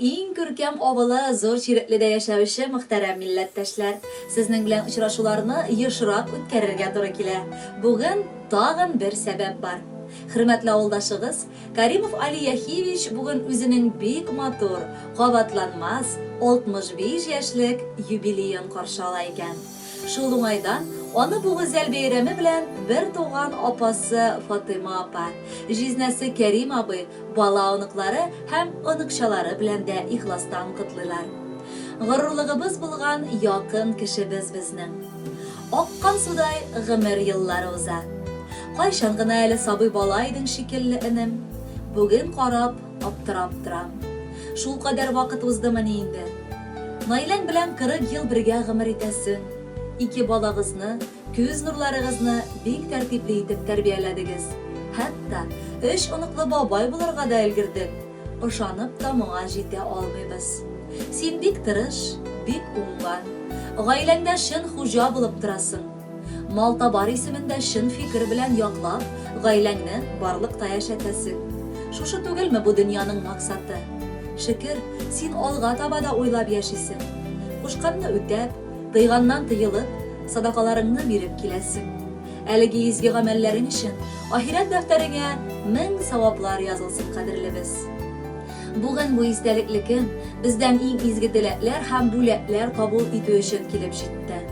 иң күркәм авылы Зур Чирекледә яшәүче мөхтәрәм милләттәшләр! Сезнең белән очрашуларны ешрак үткәрергә туры килә. Бүген тагын бер сәбәп бар. Хөрмәтле авылдашыгыз Каримов Али Яхиевич бүген үзенең бик матур, кабатланмас 65 яшьлек юбилеен каршы ала икән. Шул уңайдан аны бу гүзәл бәйрәме белән бертуган апасы Фатыйма апа, җизнәсе Кәрим абый, бала-оныклары һәм оныкчалары белән дә ихластан котлыйлар. Горурлыгыбыз булган якын кешебез безнең. Аккан судай гомер еллары уза. Кайчан гына әле сабый бала идең шикелле, энем. Бүген карап, аптырап торам. Шулкадәр вакыт уздымыни инде? Наиләң белән 40 ел бергә гомер итәсең. Ике балагызны, күз нурларыгызны бик тәртипле итеп тәрбияләдегез. Хәтта өч оныклы бабай булырга да өлгердең. Ышанып та моңа җитә алмыйбыз. Син бик тырыш, бик уңган. Гаиләңдә чын хуҗа булып торасың. Малтабар исемен дә чын фикер белән яклап, гаиләңне барлыкта яшәтәсең. Шушы түгелме бу дөньяның максаты? Шөкер, син алга таба да уйлап яшисең. Кушканны үтәп, тыйганнан тыелып, садакаларыңны биреп киләсең. Әлеге изге гамәлләрең өчен ахирәт дәфтәреңә мең саваплар язылсын, кадерлебез. Бүген бу истәлекле көн бездән иң изге теләкләр һәм бүләкләр кабул итү өчен килеп җитте.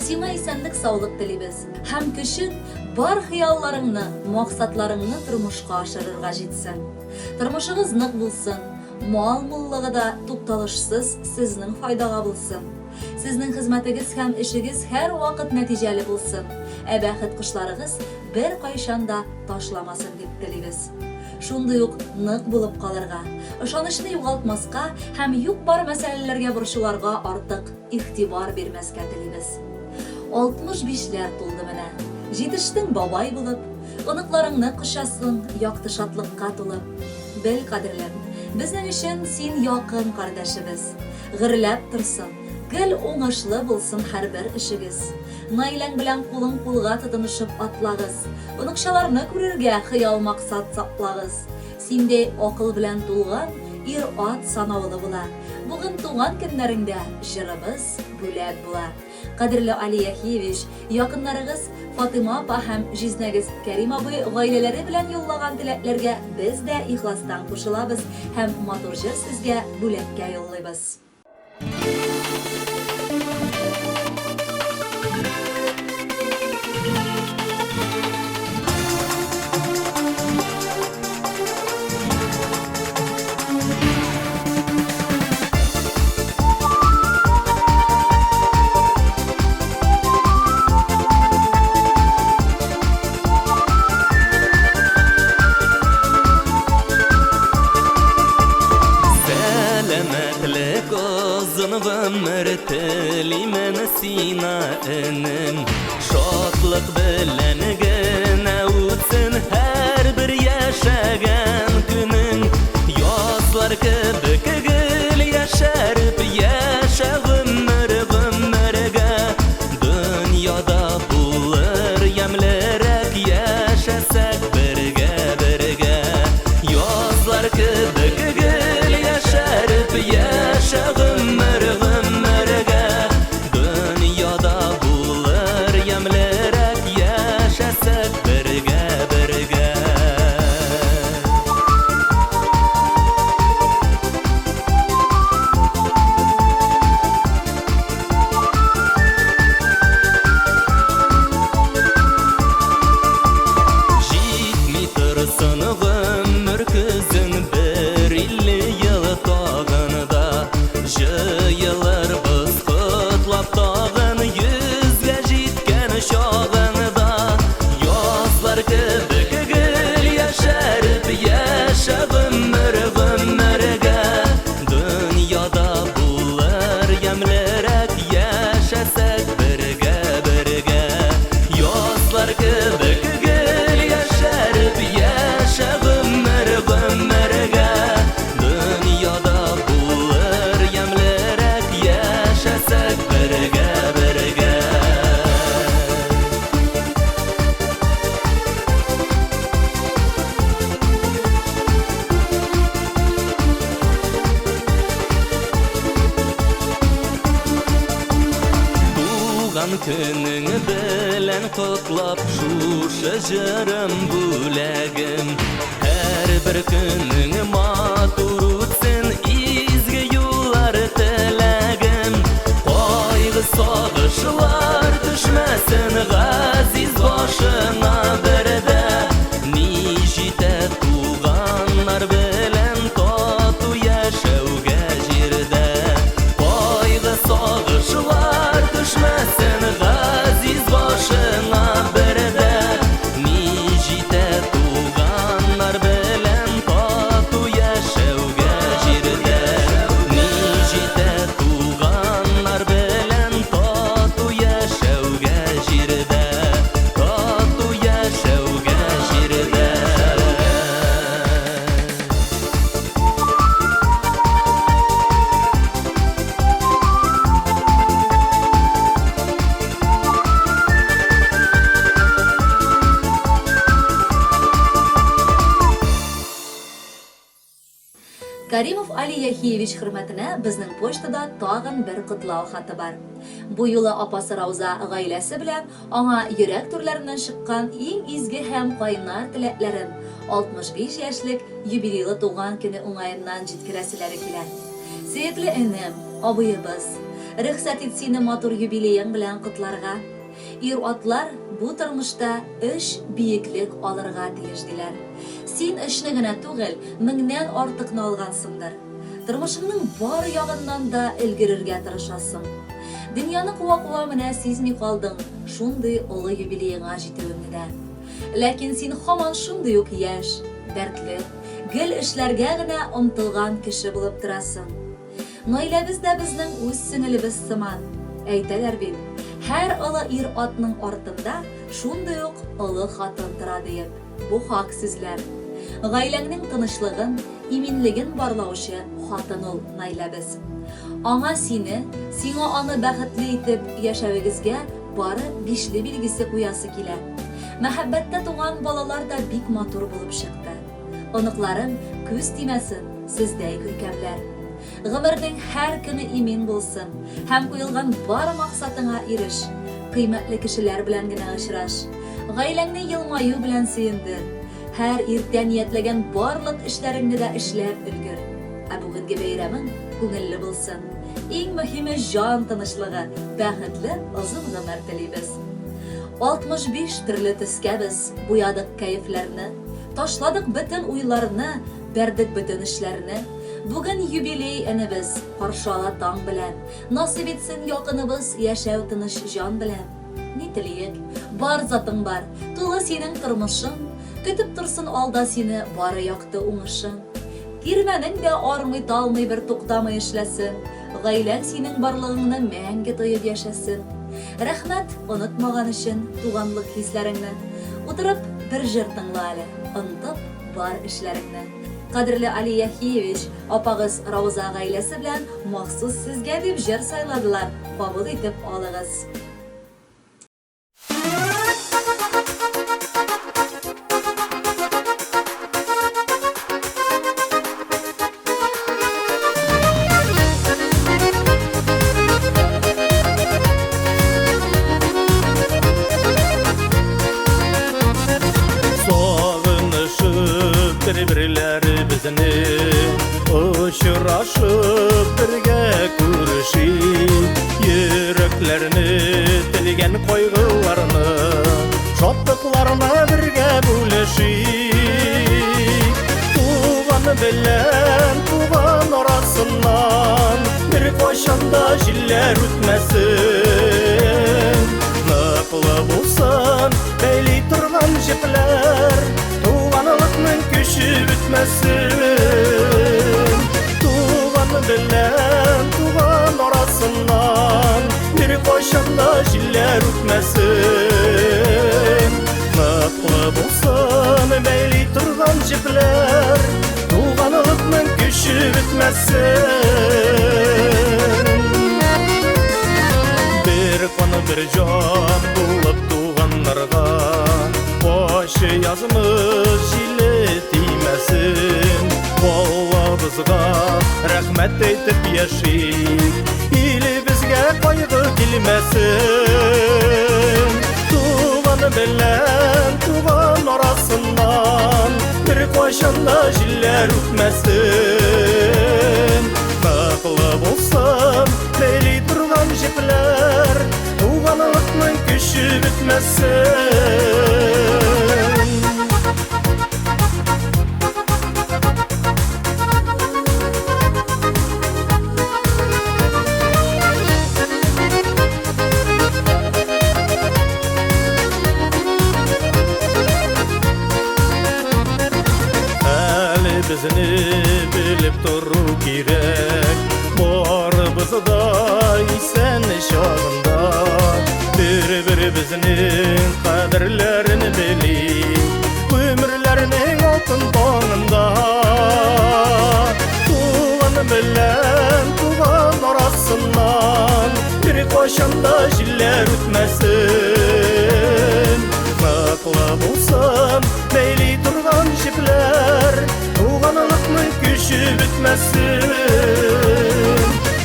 Сиңа исәнлек-саулык телибез һәм көчең бар хыялларыңны, максатларыңны тормышка ашырырга җитсен. Тормышыгыз нык булсын, мал муллыгы да тукталышсыз сезнең файдага булсын. Сезнең хезмәтегез һәм эшегез һәрвакыт нәтиҗәле булсын, ә бәхет кошларыгыз беркайчан да ташламасын дип телибез. Шундый ук нык булып калырга, ышанычны югалтмаска һәм юк-бар мәсьәләләргә борчуларга артык игътибар бирмәскә телибез. 65 ләр тулды менә. Җитештең бабай булып, оныкларыңны кочасың, якты шатлыкка тулып. Бел, кадерлем, безнең өчен син якын кардәшебез. Гөрләп торсын, гел уңышлы булсын һәрбер эшегез. Наиләң белән кулың кулга тотынышып атлагыз. Оныкчаларны күрергә хыял-максат саклагыз. Синдәй акыл белән тулган ир-ат санаулы була. Бүген туган көннәреңдә җырыбыз бүләк була. Кадерле Али Яхиевич, якыннарыгыз Фатыйма апа һәм җизнәгез Кәрим абый гаиләләре белән юллаган теләкләргә без дә ихластан кушылабыз һәм матур җыр сезгә бүләккә юллыйбыз. Сәламәтлек, озын гомер телимен сина, энем. Шатлык белән генә үтсен һәрбер яшәгән көнең. Язлар кебек гел яшәреп яшә гомер гомергә. Дөньяда булыр ямьлерәк яшәсәк бергә бергә. Язлар кебек гел яшәреп яшә гомер гомергә. Дөньяда булыр ямьлерәк яшәсәк. Көнең белән котлап, шушы җырым бүләгем. Һәрбер көнең матур үтсен, изге юллар теләгем. Кайгы сагышлар төшмәсен газиз башыңа бердә. Ни җитә туганнар белән тату яшәүгә җирдә. Кайгы сагышлар төшмәсен газиз башыңа бердә. Ни җитә туганнар белән тату яшәүгә җирдә. Ни җитә туганнар белән тату яшәүгә җирдә. Тату яшәүгә җирдә. Каримов Али Яхиевич хөрмәтенә безнең почтада тагын бер котлау хаты бар. Бу юлы апасы Рауза гаиләсе белән аңа йөрәк түрләреннән чыккан иң изге һәм кайнар теләкләрен 65 яшьлек юбилейлы туган көне уңаеннан җиткерәселәре килә. Сөекле энем, абыебыз, рөхсәт ит сине матур юбилеең белән котларга. Ир-атлар бу тормышта өч биеклек алырга тиеш, диләр. Син өчне генә түгел, меңнән артыкны алгансыңдыр. Тормышыңның бар ягыннан да өлгерергә тырышасың. Дөньяны куа-куа менә сизми калдың шундый олы юбилееңа җитүеңне дә. Ләкин син һаман шундый ук яшь, дәртле, гел эшләргә генә омтылган кеше булып торасың. Наиләбез дә безнең үз сеңелебез сыман. Әйтәләр бит, һәр олы ир-атның артында шундый ук олы хатын тора диеп. Бу хак сүзләр. Гаиләңнең тынычлыгын, иминлеген барлаучы хатын ул Наиләбез. Аңа сине, сиңа аны бәхетле итеп яшәвегезгә бары бишле билгесе куясы килә. Мәхәббәттә туган балалар да бик матур булып чыкты. Оныкларым, күз тимәсен, сездәй күркәмләр. Гомернең һәр көне имин булсын һәм куелган бар максатыңа иреш. Кыйммәтле кешеләр белән генә очраш. Гаиләңне елмаю белән сөендер. Һәр иртә ниятләгән барлык эшләреңне дә эшләп өлгер. Ә бүгенге бәйрәмең күңелле булсын. Иң мөһиме җан тынычлыгы, бәхетле озын гомер телибез. 65 төрле төскә без буядык кәефләрне. Ташладык бөтен уйларны, бәрдек бөтен эшләрне. Бүген юбилей энебез, каршы ала таң белән. Насыйп итсен якыныбыз яшәү тыныч җан белән. Ни телиек, бар затың бар, тулы синең тормышың. Көтеп торсын алда сине бары якты уңышың. Тирмәнең дә армый-талмый бер туктамый эшләсен. Гаиләң синең барлыгыңны мәңге тоеп яшәсен. Рәхмәт, онытмаган өчен туганлык хисләреңне. Утырып бер җыр тыңла әле, онытып бар эшләреңне. Кадерле Али Яхиевич, апагыз Рауза гаиләсе белән махсус сезгә дип җыр сайладылар, кабул итеп алыгыз. Сагынышып бер-берләребезне очрашып бергә күрешик, йөрәкләрне телгән кайгыларны шатлыкларны бергә бүлешик. Туган белән туган арасыннан беркайчан да җилләр үтмәсен. Ныклы булсын бәйли торган җепләр, туганлыкның көче бетмәсен. Туган белән туган арасыннан беркайчан да җилләр үтмәсен. Ныклы булсын бәйли торган җепләр, туганлыкның көче бетмәсен. Бер кан бер җан булып туганнарга ачы язмыш җиле тимәсен. Аллабызга рәхмәт әйтеп яшик, илебезгә кайгы килмәсен. Туган белән туган арасыннан беркайчан да җилләр үтмәсен. Ныклы булсын бәйли торган җепләр, туганлыкның көче бетмәсен. Әле безне белеп тору кирәк, барыбыз да исән чагында бер-беребезнең кадерләрен белик, гомерләрнең алтын таңында. Туган белән туган арасыннан беркайчан да җилләр үтмәсен. Ныклы булсын бәйли торган җепләр, туганлыкның көче бетмәсен.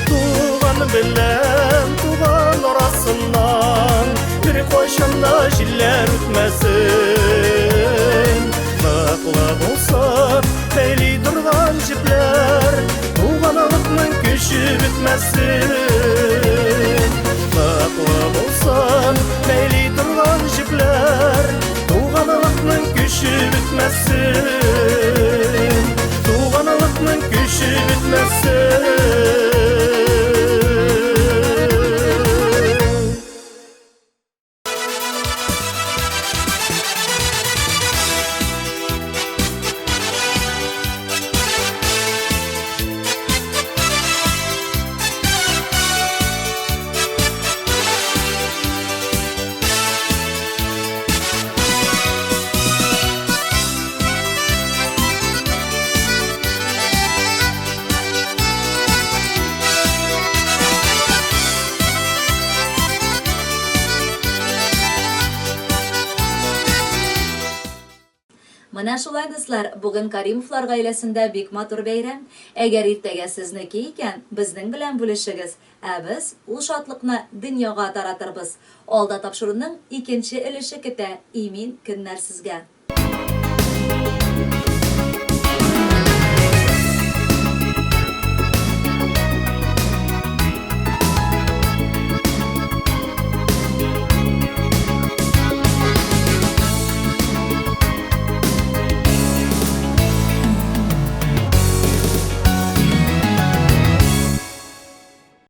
Туган белән туган арасыннан беркайчан да җилләр үтмәсен. Ныклы булсын бәйли торган җепләр, туганлыкның көче бетмәсен. Ныклы булсын бәйли торган җепләр, туганлыкның көче бетмәсен. Туганлыкның көче бетмәсен. Менә шулай, дуслар, бүген Каримовлар гаиләсендә бик матур бәйрәм. Әгәр иртәгә сезнеке икән, безнең белән бүлешегез, ә без ул шатлыкны дөньяга таратырбыз. Алда тапшыруның икенче өлеше көтә. Имин көннәр сезгә!